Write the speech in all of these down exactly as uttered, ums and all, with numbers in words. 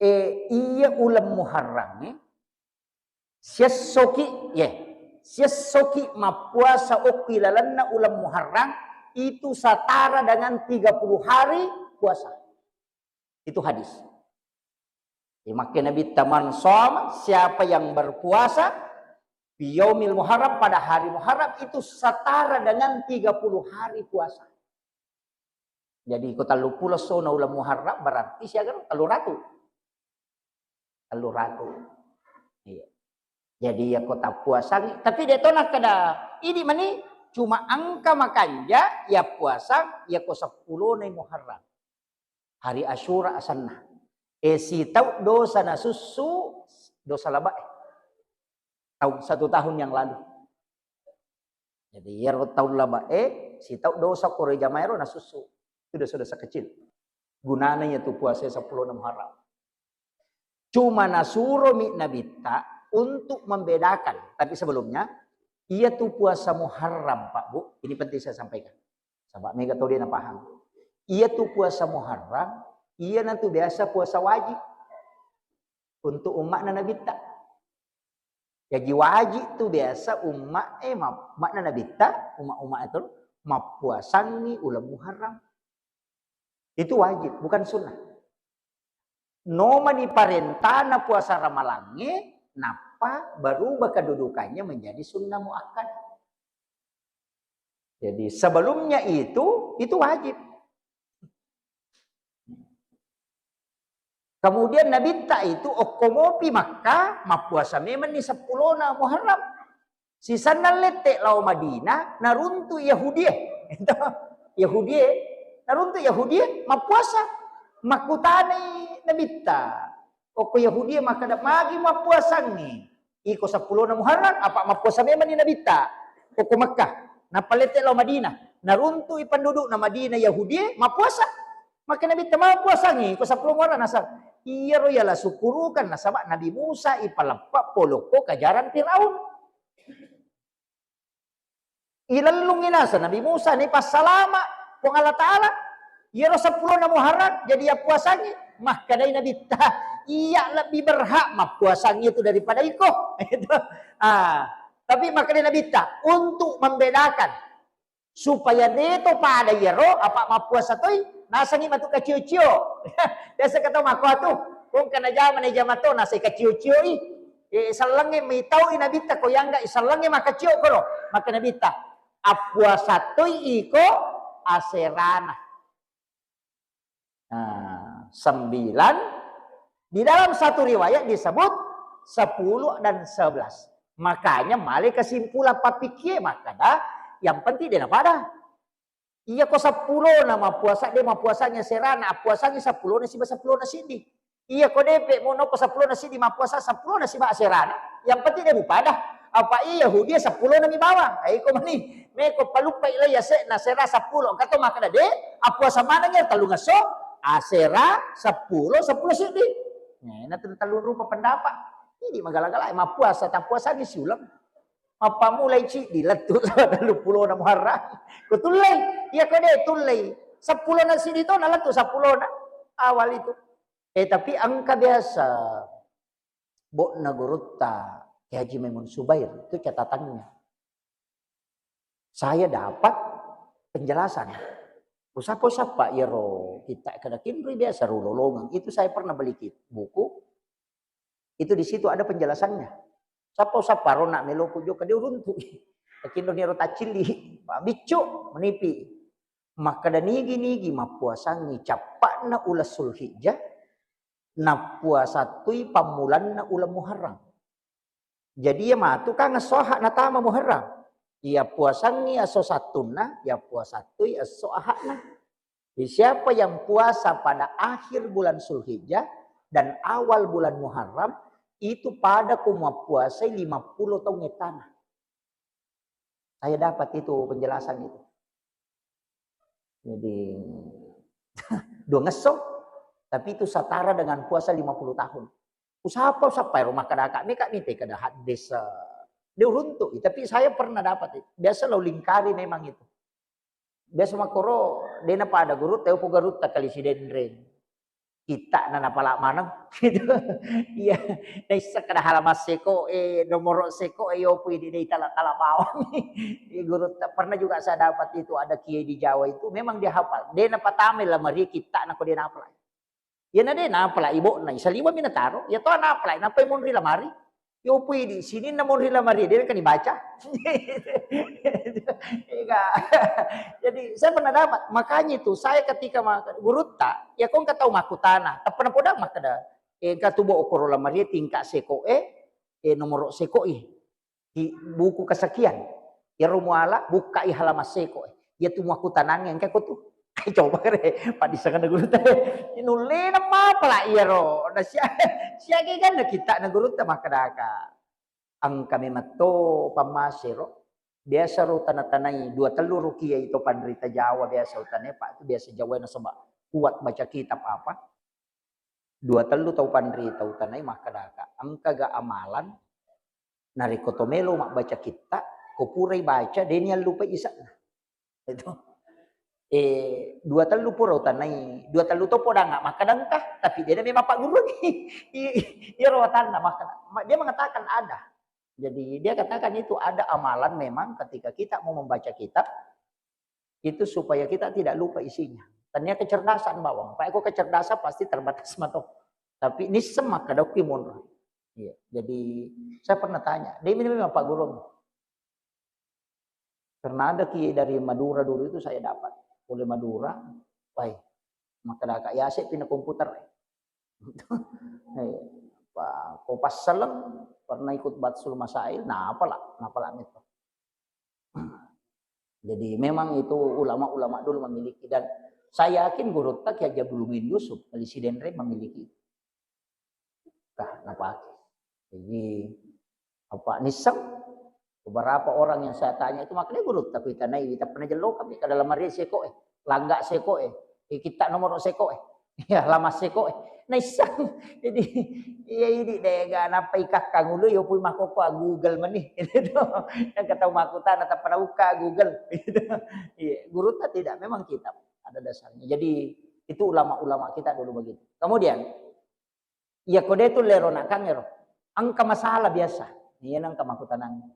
Eh, iya uleng Muharram, eh, siessoki, ye, siessoki mappuasa okki lalenna uleng Muharram, itu setara dengan tiga puluh hari puasa. Itu hadis. Jadi, makkeda Nabitta, "Man shoma," siapa yang berpuasa, "fi yaumil Muharram," pada hari Muharram, itu setara dengan tiga puluh hari puasa. Jadi, ko telluppulo essona uleng Muharram, berarti siaga ro? Telluratu. Telluratu. Iya. Jadi, iya ko tappuasangi, tapi de' to nakkeda, "Idi mani," cuma engka makanja iya puasang, iya ko seppulona Muharram. Hari Asyura asenna. Eh, sitau dosa nasussu, dosa labae. Tahun, satu tahun yang lalu. Jadi, iyaro taung labae, sitau dosa koro jamaero nasussu. Itu dosa-dosa kecil. Gunana iyatu puasa seppulona Muharram. Cuma nasuromi Nabitta untuk membedakan. Tapi sebelumnya, iyatu puasa Muharram, Pak Bu, ini penting saya sampaikan. Sabab mega tau de' napaham. Iyatu puasa Muharram, iyanatu biasa puasa wajib untuk umma'na Nabitta. Jaji wajib tu biasa umma, eh, ma-, umma'na Nabitta, umma-, umma itu mappuasangi uleng Muharram. Itu wajib, bukan sunnah. Nomani parentana puasa Ramalangnge, nappa berubah kedudukannya menjadi sunnah muakkad. Jadi sebelumnya itu, itu wajib. Kemudian Nabitta itu okko mopi Makkah, mappuasa memenni seppulona Muharram. Sisenna lette lao Madinah, naruntu Yahudie. Yahudie, naruntu Yahudie mappuasa. Makkutanai Nabitta, okko Yahudie makkeda, "Magi mappuasangngi?" Iko seppulona Muharram, apa mappuasa memenni Nabitta okko Makkah. Nappa lette lao Madinah, naruntui pendudukna Madinah Yahudie mappuasa. Maka Nabitta, "Mappuasangngi ko seppulo Muharram?" Naseng, "Iyaro yala sukkurukan, nasaba Nabi Musa ipaleppa polokko kajaran Firaun." Ilellungngi naseng Nabi Musa, naipassalama Puang Allah Ta'ala. Iyaro seppulona Muharram jadi yappuasangngi. Makkedai Nabitta, "Iya lebbi berhak mappuasangngi itu daripada iko." Itu. Ah, tapi makkedai Nabitta, untuk membedakan supaya de to pada iyaro, apa mappuasa toi, nasengngi matu kacio-cio. Biasa kata mako atu, kong kana jama ne jama to, nasai kacio-cio i. Eh, sellengnge mitau i Nabitta ko yangga i sellengnge makacio koro. Maka Nabitta, "Appuasa toi iko aserana." Nah, sembilan. Di dalam satu riwayat disebut sepuluh dan sebelas. Makanya male kesimpulan pappikie makkeda, yang penting de napada. Iya ko seppulona mappuasa, de mappuasangngi aserana, appuasangngi seppulona siba seppulona siddi. Iya ko depe mo noko seppulona siddi mappuasa, seppulona siba aserana, yang penting de mupada. Apa iya Yahudi seppulona mi bawang. Ai ko mani, meko paluppai lai ase'na asera seppulo. Engka to makkeda de, appuasa manengngi tellungesso, asera, seppulo, seppulo siddi. Nah, na tellung rupa pendapat. Ini magala-gala mappuasa, tappuasangngi siuleng. Mappamulai ciddi lettu telluppulona Muharram. Ko tullei, iya ko de tullei. Seppulona siddi to nalettu seppulona awal itu. Eh, tapi engka biasa bo'na gurutta Kiai Haji Maimun Subair, itu catatannya. Saya dapat penjelasan. Usappa-usappa iyaro kita kada kinrui biasa ro lolongeng. Itu saya pernah beli kit-, buku. Itu di situ ada penjelasannya. Sappa-usappa ro nak meloku jokka de uruntu. Takinro niro taccilli. Biccu menipi. Makkeda nigi-nigi mappuasangngi cappa'na uleng Sulhijjah, nappuasa tui pammulanna uleng Muharram. Jadi iya matu kan esso Ahad natama Muharram. Iya puasangngi esso Sattunna, iya puasa tui esso Ahadna. Jadi siapa yang puasa pada akhir bulan Sulhijjah dan awal bulan Muharram, itu pada ko mappuasai lima puluh taung ettana. Saya dapat itu penjelasan itu. Jadi, dua ngesso, tapi itu setara dengan puasa lima puluh tahun. Usappa, usappa ero makkadaka, meka mite kada hadis, eh, de uruntu, tapi saya pernah dapat itu. Biasa lo lingkari memang itu. Biasa makkoro, dena pada guru, teo po garutta kali Sidenreng. Kitta'na napala maneng. Gitu. Iya, naisseng kada halaman seko e, nomoro seko e, yopo idi dei tala-tala bawang. Iya, gurutta, pernah juga saya dapat itu, ada kiai di Jawa itu memang dia hafal. De napatamai lamari kitta'na ko de napala. Iyana de napala ibo'na, saliweng mi nataro. Iya to napala, nappai monri lamari. Yopo idi sininna monri lamari, de kan dibaca. Ega. Jadi saya pernah dapat, makanya itu saya ketika ma-, gurutta, ya ko engka tau makkutana, tappa napodang makkeda, eh, engka tu bo okoro lamari tingkat seko e, eh, nomoro seko i. Di buku kesekian. Iyaro muala, bukkai halaman seko e. Iya tu makkutanangnge engka ko tu. Coba re, paddisengenna gurutta. Nullena mapala iyaro. Na sia-, siaga ganna kitta'na gurutta makkedaka. Engka memetto pammasero. Biasa ro tana-tanai dua tellu ro kiai to panrita Jawa biasa utanai, Pak, itu biasa Jawa nasaba kuat baca kitab apa. Dua tellu tau panrita utanai makkedaka, engkaga amalan narekko to melo mabbaca kitta, ko purai baca, de niallupai ise'na. Itu. Eh, dua tellu pura utanai, dua tellu to podang makkeda engka, tapi de na memang pagguruangngi. I-, i-, iyaro watanna makkeda, ma-, dia mengatakan ada. Jadi dia katakan itu ada amalan memang ketika kita mau membaca kitab, itu supaya kita tidak lupa isinya. Tania kecerdasan bawang. Pak, ko kecerdasan pasti terbatas mato. Tapi nisseng makkeda okki monro. Iya. Jadi saya pernah tanya, dia ini memang Pak Guru. Karena ada kiai dari Madura dulu itu saya dapat. Oleh Madura, wah, makkedaka yase pindah komputer. Eh, apa, ko passaleng, pernah ikut Batsul Masail, nah apalah, nah apalah itu. Jadi memang itu ulama-ulama dulu memiliki, dan saya yakin gurutta Kiai Haji Abdul Muin Yusuf, Kali Sidenreng memiliki. Nah, napake. Jadi apa, nisseng beberapa orang yang saya tanya itu, makanya gurutta kuitanai, tappa najello kami ke dalam mari seko e, langga seko e, eh, kitta nomoro seko e. Ya, lama seko e. Naisseng. Jadi, iya idi dega nappa ikakkang ulu, yo pui makkokko Google meni. Gitu. Yang kata makkutana tappa naukka Google. Gitu. Iya, gurutta tidak, memang kitab ada dasarnya. Jadi, itu ulama-ulama kita dulu begitu. Kemudian, iya ko de tu lero nakang ero. Engka masalah biasa. Iya nengka makkutanang.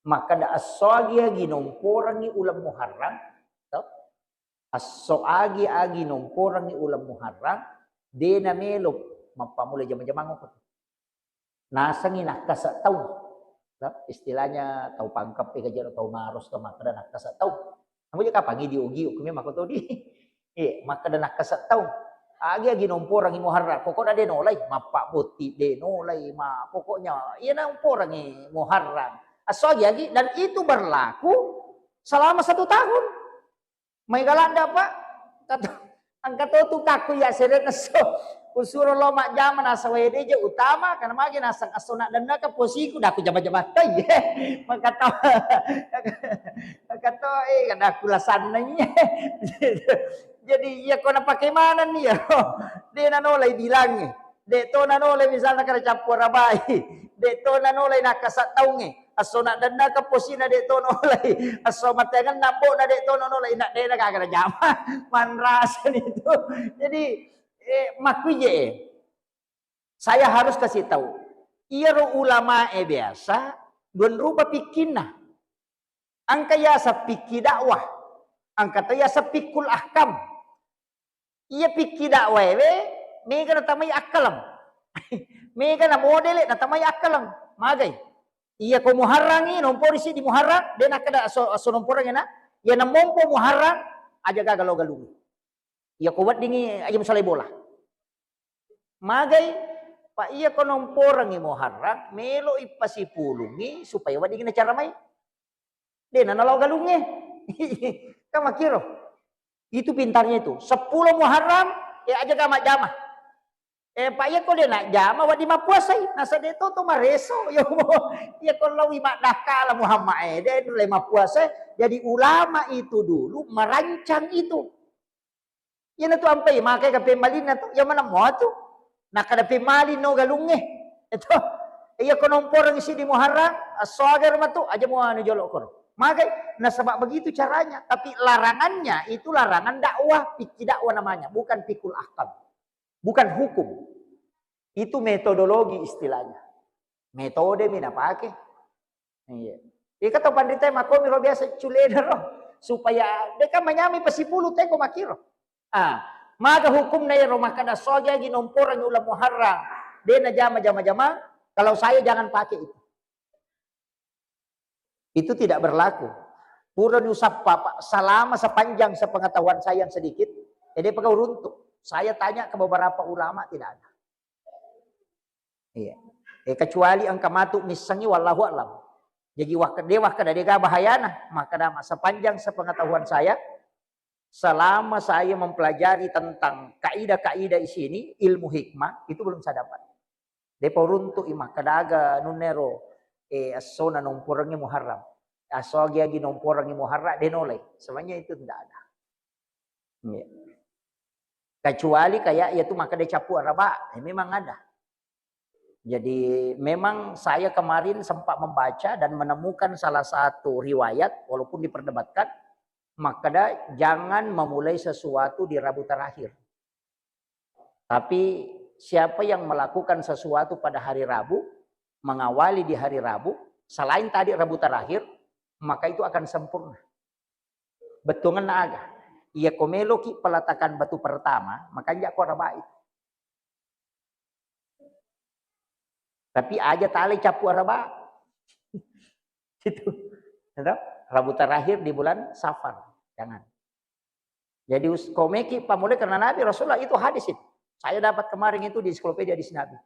Makkeda esso agi-agi nomporangi uleng Muharram, to? Esso agi-agi nomporangi uleng Muharram, de namelo mappamula jama-jamang okko. Nasengi nakkasa taung. Nah, istilahnya tau Pangkep, eh, kajero tau Maros, tau makkeda nakkasa taung. Namu je kapang idi ogi, okumi makkotodi. Iya, makkeda nakkasa taung. Agi-agi nomporangi Muharram, pokokna de nolai, mappa botti de nolai, ma pokoknya iya nomporangi Muharram. Esso agi-agi, dan itu berlaku selama satu tahun. Maega ladde, Pak. Kata, engka to tu kakku iya sere nesso. Usuro lo majjama nasaba ede je utama, karena magi naseng esso naddennaka posiku, daku jama-jama toi. Maka to, maka to, eh, daku lasanna iya. Jadi iya ko napake manenni iyaro. De nanolai bilangnge. De to nanolai misalna kena cappura bai. De to nanolai nakkasa taungnge. Esso naddennaka posina de to nolai. Esso mateangenna ambo'na de to nolai. Nak de na gaga najama. Manrasani tu. Jadi, eh, makkuije, eh. Saya harus kasih tahu. Iyaro ulamae biasa dua rupa pikkinna. Engka yaseng pikki dakwah, engka to yaseng fiqhul ahkam. Iya pikki dakwaewe, mega natamai akkaleng. Mega na modele natamai akkaleng. Magai. Iya ko Muharrangi, nompori siddi Muharrang, de nakkeda asso, asso nomporangi na. Iya namompo Muharrang, aja gaga lo galung. Iya ko weddingi aja musalai bola. Magai, Pak, iya ko nomporangi Muharrang, melo ippasipulungi supaya weddingi nacara mai. De na nalao galungnge. Kan makkiro. Itu pintarnya itu. Seppulo Muharram, eh, aja ga majjama. Eh, Pak, iya ko de najjama, wedding mappuasai. Nasa de to to mareso. Yo, iya ko lawi maddakkala Muhammad, eh, de le mappuasai. Jadi ulama itu dulu merancang itu. Iyanatu ampai makai ka pemmalinna tu, iya maneng mua tu. Nakkeda pemmalinno galungnge. Eto. Iya ko nomporangi siddi Muharram, esso aga ro matu, aja mua anu jolo koro. Magai, nasaba begitu caranya. Tapi larangannya itu larangan dakwah, fikih dakwah namanya, bukan fikul ahkam. Bukan hukum. Itu metodologi istilahnya. Metode mi napake. Iya. Ika to panrita makomi ro biasa culena ro. Supaya deka manyami pasipulu teko makiro. Ah, maga hukumna ero makkada sogi agi nomporangi uleng Muharram. De najama jama-jama, kalau saya jangan pakai itu. Itu tidak berlaku. Purani usappa, Pak, selama sepanjang sepengetahuan saya yang sedikit, eh, de pegau runtuk. Saya tanya ke beberapa ulama, tidak ada. Iya. Eh, kecuali engka matu missengi, wallahu a'lam. Jadi wah de wah kada dega bahayana, maka dama sepanjang sepengetahuan saya, selama saya mempelajari tentang kaidah-kaidah di sini, ilmu hikmah, itu belum saya dapat. Depa uruntu'i makkadaga nunnero, eh, essona nomporengngi Muharram. Asso agi-agi nomporengngi Muharram, de nolai. Sebenarnya itu tidak ada. Iya. Kecuali kayak ya itu makkada cappu araba, eh, memang ada. Jadi memang saya kemarin sempat membaca dan menemukan salah satu riwayat, walaupun diperdebatkan, makkada jangan memulai sesuatu di Rabu terakhir. Tapi siapa yang melakukan sesuatu pada hari Rabu, mengawali di hari Rabu, selain tadi Rabu terakhir, maka itu akan sempurna. Bettuangenna aga? Iya ko meloki peletakan batu pertama, makanja ko arabai. Tapi aja talai cappu araba. Itu. Itu. Rabu terakhir di bulan Safar. Jangan. Jadi us-, komeki pamulai karena Nabi Rasulullah itu hadis itu. Saya dapat kemarin itu di ensiklopedia hadis Nabi.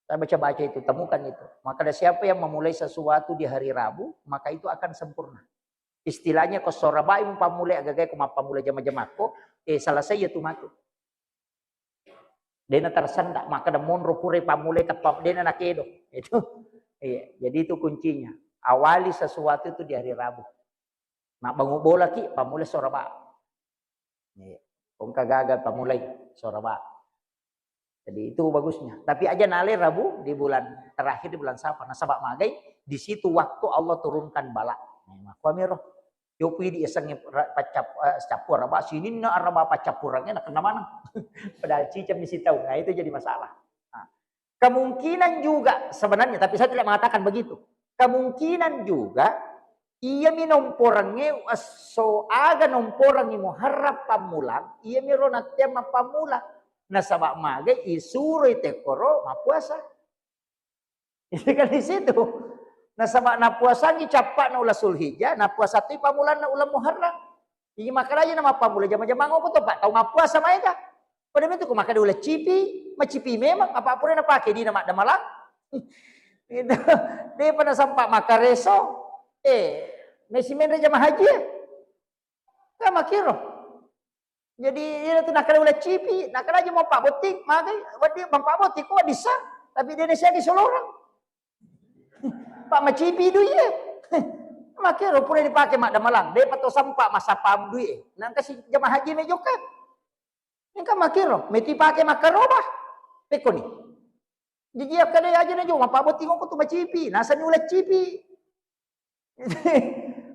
Saya baca-baca itu, temukan itu. Maka ada siapa yang memulai sesuatu di hari Rabu, maka itu akan sempurna. Istilahnya ko sorabai pamulai agagai ko mappamulai jama-jamakko, eh, selesai ya tu matu. Dena tersendak, maka ada monro pure pamulai teppa dena nakedo. Itu. Iya, jadi itu kuncinya. Awali sesuatu itu di hari Rabu. Mabbangung bolaki, pamulai soraba. Iya. Engka gagal pamulai soraba. Jadi itu bagusnya. Tapi aja nale Rabu di bulan terakhir di bulan Safar. Nasaba magai di situ waktu Allah turunkan bala. Nah, makkuamiro. Yopi di esengnge ra-, paccap-, eh, cappu araba, sininna araba paccappurangnge nakenna maneng. Padahal ciceng misi tau. Nah, itu jadi masalah. Nah, kemungkinan juga sebenarnya, tapi saya tidak mengatakan begitu. Kemungkinan juga, iyami nomporengnge esso aga nomporengngi Muharram pammulang, iyami ro nattea mappammula. Nasaba magai isuroi tekkoro mappuasa. Itu kan di situ. Nasaba napuasangi cappa'na uleng Zulhijjah, napuasa toi pammulanna uleng Muharram. Jadi makkedai na mappammula jama-jamang okko to, Pak, tau mappuasa maega. Pada itu ko makkeda uleng cipi, macipi memang, apa pura napake dina maddamalang. Gitu. Depa nasempa makkareso. Eh, mesi menre jama haji. Kan makkiro. Jadi, iyana tu nakkeda uleng cipi, nakkeda aja mau pabotting, magai, wedding mau pabotting, ko wedding sa, tapi de nasiagi solorang. Pak macipi dui e. Makkiro pura dipake maddamalang, depa to sempa massappa dui e. Nangka si jama haji me jokka. Engka makkiro, meti pake makkaroba. Pekkoni. Jaji akkeda aja na jo, mappabotting ko tu macipi, nasani uleng cipi.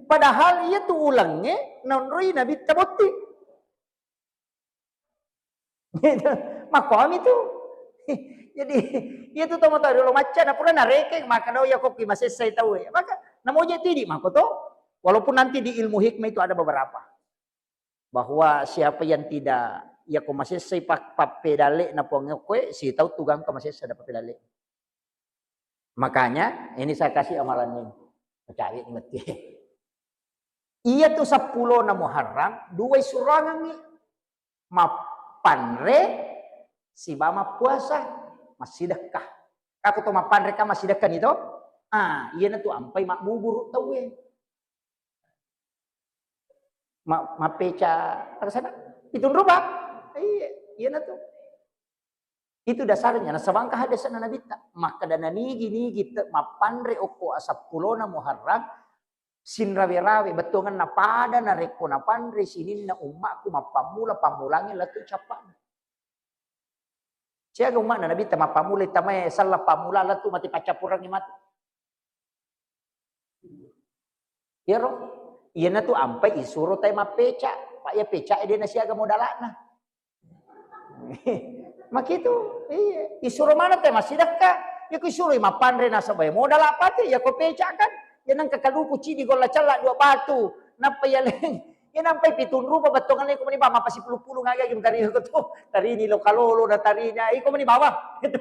Padahal iya tu ulengnge naonroi Nabitta botting. Gitu. Makkuami tu. Jadi, iya tu tomatoa riolo macca, na pura narekeng, makkeda, "Oh, iya ko ki masessai tau e." Maka, namoje tu idi, makko to. Walaupun nanti di ilmu hikmah itu ada beberapa. Bahwa siapa yang tidak, iya ko masessai pak-, pappedalle na Puang okko e, sitau tu gangka masessa ada pappedalle. Makanya, ini saya kasih amalan ini. Percaya ini mati. Iya tu seppulona Muharram, dua surangangi. Mappanre siba mappuasa, massidekka. Kako to mappanre ka massidekka ni to? Ah, iyana tu ampai mabbuburu tauwe. Ma-, mappeca, apa sana? Pitung ruba. Iya, iyana tu. Itu dasarnya, nasabangka hadesana Nabitta, makkeda nanigi-nigi te-, mappanre okko aseppulona Muharram, sinrawe-rawe, bettuangenna pada narekko napanre sininna ummakku mappammula pammulangnge lettu cappa'na. Siaga umma'na Nabitta mappammula tamae sella pammula lettu mati paccappurangngi matu. Iyaro, iyana tu ampai isuro tai mappeca, Pak, iya peca e de nasiaga modala'na. Makitu, iya. Isuro maneng te massidekka. Iya ko isuroi mappanre nasaba iya modal apa te, iya ko peca kan. Iya nengka kaluku cidi golla cella dua batu. Nappa iya leng. Iya nampai pitung rupa bettuanna iko meni bawang mappa sipulu-pulu ngagai tari ko tu. Tarini lo kalolo na tarini. Iko meni bawang. Gitu.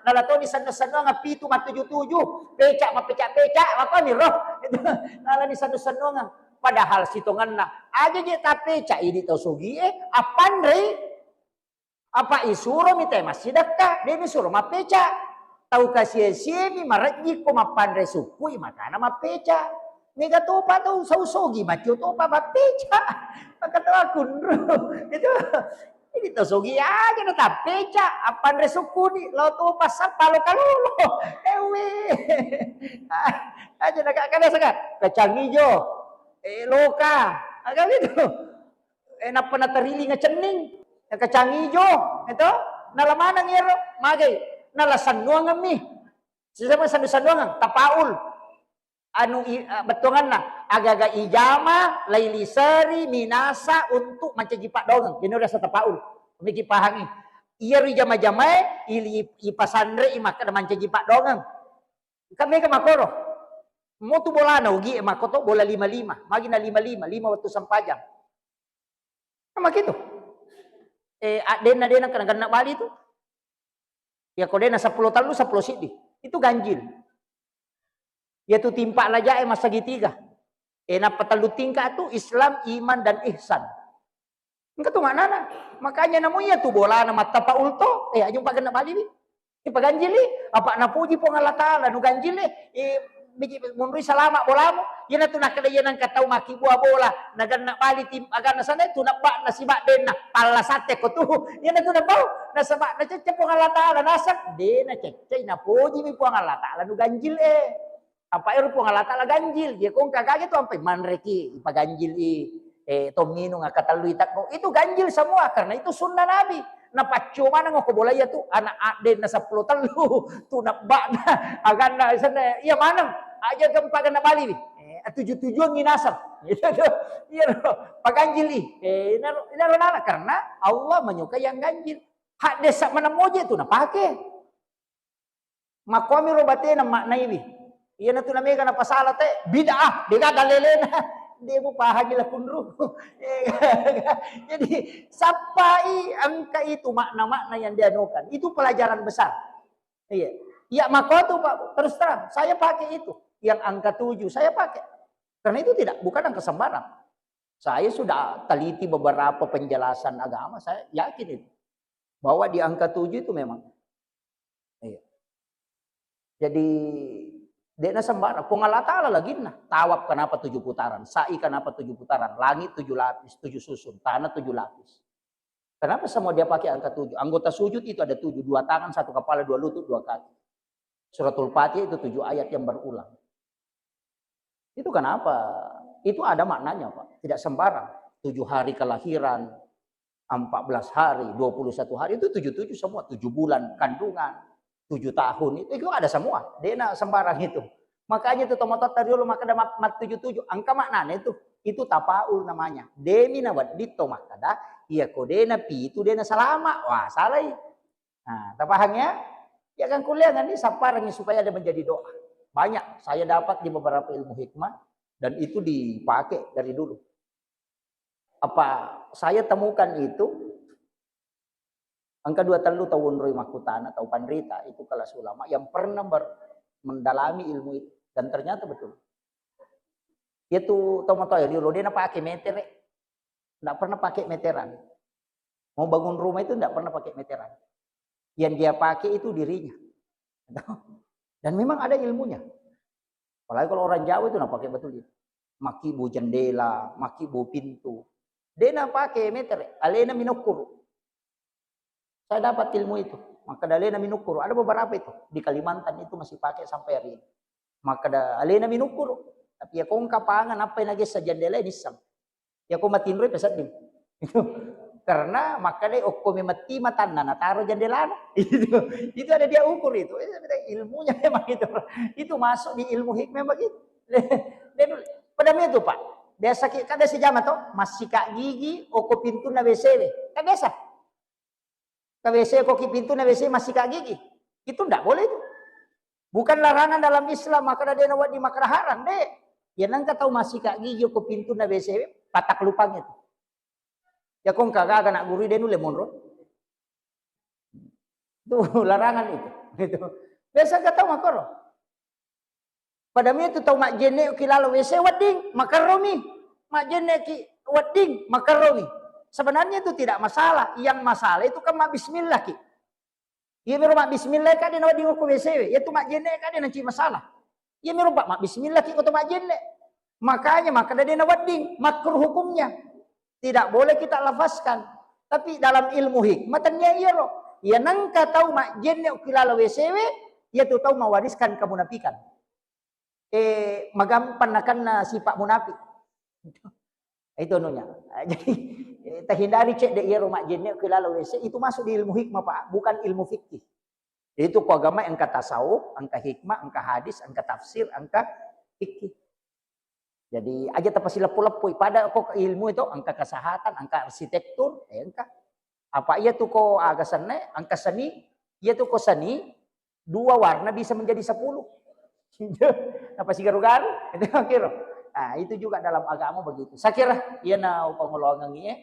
Nala toni senno-sennoang pitu mattuju-tuju. Peca mapeca-peca apa miro. Gitu. Nala ni senno-sennoang. Padahal sitonganna aja je tapeca idi tau sogie appanrei. Apa isuromi te massidekka, de misuro mappeca. Tau kasia-siami marejji ko mappanre sukkui makana mappeca. Mega topa tau sau sogi macio topa mappeca. Maka tau akunru. Itu. Ini tau sogi aja na tappeca, appanre sukkuni, lo topa sappa lo kalolo. Ewe. Aja na kada saka, kacang ijo. Eh, loka. Aga itu. Eh, nappa natarilinga cenning, kacang ijo, itu, nala maneng iyaro, magai, nala sennuangemmi. Sisama sennu-sennuangeng, tapaul. Anu i-, eh, bettuanganna, agaga ijama, lailiseri, minasa untuk mancaji paddoangeng. Ini udah tapaul. Miki pahangi. Iyaro ijama-jamae, ili-, ipasanrei makkeda mancaji paddoangeng. Kan mega makkoro. Motu bolana ugi e makkoto bola lima lima, magi na lima lima, lima wettu sempajang. Makitu. Eh, addenna dena kena genna bali tu. Ya ko dena seppulo tellu, seppulo siddi. Itu ganjil. Ya tu timpa laja e masagi tiga. Eh, nappa tellu tingka tu Islam, iman, dan ihsan. Engka tu maknana. Makanya namu iya tu bolana mattapaul to. Eh, aja umpagenna bali wi. Ipaganjili, apa napuji Puang Allah Ta'ala, nu ganjili, eh, biji munrui salama bolamu. Iyana tu nakkeda iya nengka tau makkibua bola, naganna bali tim aganna sana tu nabba nasibaddenna, palla satte ko tu. Iyana tu nabau, nasaba nacecce Puang Allah Ta'ala, naseng, de naceccei, napojimi Puang Allah Ta'ala, nu ganjil eh. Apa ero Puang Allah Ta'ala ganjil, iya ko engka kage tu ampai manreki, ipaganjil i. Eh, to minung akkatellui takko. Itu ganjil semua karena itu sunnah Nabi. Napaccio maneng ko bola iya tu anak addenna seppulo tellu, tu nabbana, aganna senna, iya maneng, aja gempa kena bali wi. Eh, tuju-tujuan nginaseng. Gitu tu. Iya ro, paganjil i. Eh, inaro, inaro nana karena Allah menyukai yang ganjil. Hak desa mana moje tu napake. Makkuami ro batena maknaiwi. Iyana tu namega napasala te, bid'ah, dega dalelena. De mupahangi lakunru. Jadi, sappai engka itu makna-makna yang dianukan. Itu pelajaran besar. Iya. Iya, mako tu, Pak, terus terang, saya pakai itu. Yang angka tujuh, saya pakai. Karena itu tidak, bukan angka sembarang. Saya sudah teliti beberapa penjelasan agama, saya yakin itu. Bahwa di angka tujuh itu memang. Iya. Jadi, de'na sembarang. Puang Allah Ta'ala laginna. Tawaf kenapa tujuh putaran? Sa'i kenapa tujuh putaran? Langit tujuh lapis, tujuh susun. Tanah tujuh lapis. Kenapa semua dia pakai angka tujuh? Anggota sujud itu ada tujuh. Dua tangan, satu kepala, dua lutut, dua kaki. Suratul Fatihah itu tujuh ayat yang berulang. Itu kenapa? Itu ada maknanya, Pak. Tidak sembarang. Tujuh hari kelahiran, empat belas hari, dua puluh satu hari, itu tujuh tujuh semua. Tujuh bulan kandungan, tujuh tahun, itu, itu ada semua. De'na sembarang itu. Makanya itu tomatoatta riolo makkeda mat-, mat tujuh tujuh. Angka maknanya itu. Itu tapaul namanya. Demi nawedding to makkeda, iya ko de'na pitu, de'na salama. Wah, salai. Nah, tapahang ya? Ya kan kuliah kan ini sapparangi supaya ada menjadi doa. Banyak saya dapat di beberapa ilmu hikmah dan itu dipakai dari dulu. Apa saya temukan itu, engka dua tellu tau onroi makkutana, tau panrita, itu kelas ulama yang pernah ber-, mendalami ilmu itu. Dan ternyata betul. Itu tau matoa riolo de'na pakai metere. Nggak pernah pakai meteran. Mau bangun rumah itu nggak pernah pakai meteran. Yang dia pakai itu dirinya. Dan memang ada ilmunya. Apalagi kalau orang Jawa itu nah pakai betul itu. Makibu jendela, makibu pintu. De'na pakai meter, alena minukkuru. Saya dapat ilmu itu. Makkeda alena minukkuru. Ada beberapa itu. Di Kalimantan itu masih pakai sampai hari ini. Makkeda alena minukkuru. Tapi ya ko engka pangan apa yang nagessa jendela nisseng. Ya ko matinroi pesedding. Karena makkeda okko memetti matanna nataro jendelana. Itu, itu ada dia ukur itu. Eh, ilmunya memang itu. Itu masuk di ilmu hikmah begitu. Pada itu, Pak. Biasa ki-, kan biasa jama to, massika gigi, okko pintunna W C W. Kan biasa. Ka W C ko ki pintu na W C masika gigi. Itu ndak boleh itu. Bukan larangan dalam Islam, maka dena wedding maka haram, de. Ya nengka tau masika gigi ko pintu na W C, patak lupang itu. Ya kong kagaga nak guru de nulle monro. Itu larangan itu. Itu. Biasa ka tau makoro. Padahal itu tau majjenne ki lalo W C wedding, makarromi. Majjenne ki wedding, makarromi. Sebenarnya itu tidak masalah. Yang masalah itu kan mabbismillah ki. Iya miro mabbismillah ka de na wedding ko W C we. Iya tu majjenne ka de nanti masalah. Iya miro pak mabbismillah ki ko to majjenne. Makanya maka de na wedding, makruh hukumnya. Tidak boleh kita lafazkan. Tapi dalam ilmu hikmah tania iyaro. Iya nengka tau majjenne ki lalo W C we, iya tu tau mewariskan kemunafikan. Eh, magampang nakenna sifat munafik. Itu anunya. Jadi, eh, terhindari cedde iyaro majjenne ki lalo W C, itu masuk di ilmu hikmah, Pak, bukan ilmu fikih. Itu ko agama engka tasawuf, engka hikmah, engka hadis, engka tafsir, engka fikih. Jadi, aja tapasileppo-leppoi. Pada ko ilmu itu, engka kesehatan, engka arsitektur, eh, engka. Apa iya tu ko aga senne, engka seni, iya tu ko seni, dua warna bisa menjadi sepuluh. Apa sigaru-garu? Itu kira. Nah, itu juga dalam agama begitu. Saya kira, iya na upangoloangengi, eh.